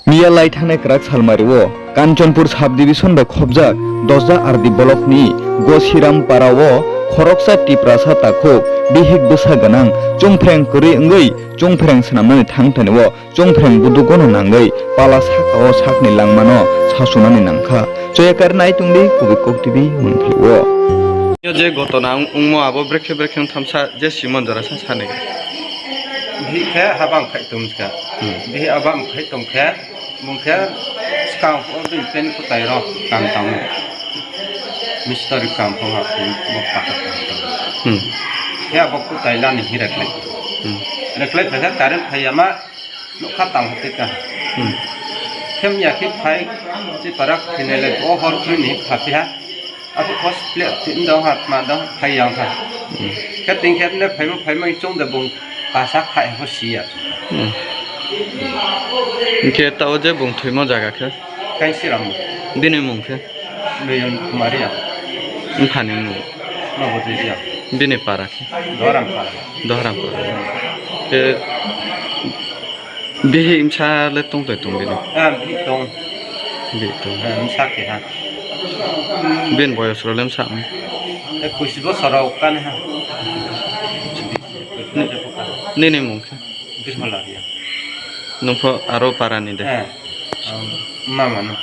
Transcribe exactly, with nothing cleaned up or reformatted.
Miya lai thangnai kwrak salmario Kanchanpur subdivision bai khobjak Dosda R D block ni Gosiram para o khoroksa Tiprasa takhuk bihik bwsa gwnang chungphreng kwrwi wngwi chungphreng swnamnani thangthani o chungphreng budugono nangwi pala saka o sakni langmano sasunani nangkha. Choyakar nai tongdi Kubui Kok T V mungphio. Je gotona wng-, wngmo abo brekhe brekhe wng thamsa je simon jora sa sani. Bihik khe habang khai tongkha. Hmm. Bihik habang khai tongkha. Bung khe swkang o bini pen kwtai rok kam tangwi. Mistari kam tong ha, bo paka kam tong. Hmm. Khe abo kwtai lani hi reklai. Hmm. Reklai phaikha current phaiya ma nokha tang hwtwi ka. Hmm. Khe miya khe phai, si parak phinai lai o hor khwlwini kha phiya. Abo kos plek tin dong ha, ma dong, phai yang ha. Hmm. Khe tin khe ne phaima, phaima chong da bung kasa khai ho siya. Hmm. Hingkhe tao je bung thwimo jaga khe? Kainsiram. Bini mung khe? Noyon Kumariya. Wngphani mung? Nobo Debiya. Bini para khe? Doram para. Doram para. Khe Bihik bwsa le tong tong tong bini? Ah, bihik tong. Bihik tong. Ah, bwsa keha. Bini boyos rok le bwsa wng? Ekush bosor rok kani ha. Nini mung khe? Birmala Riya. Nung pho aro para ni de? Eh, um, mama no.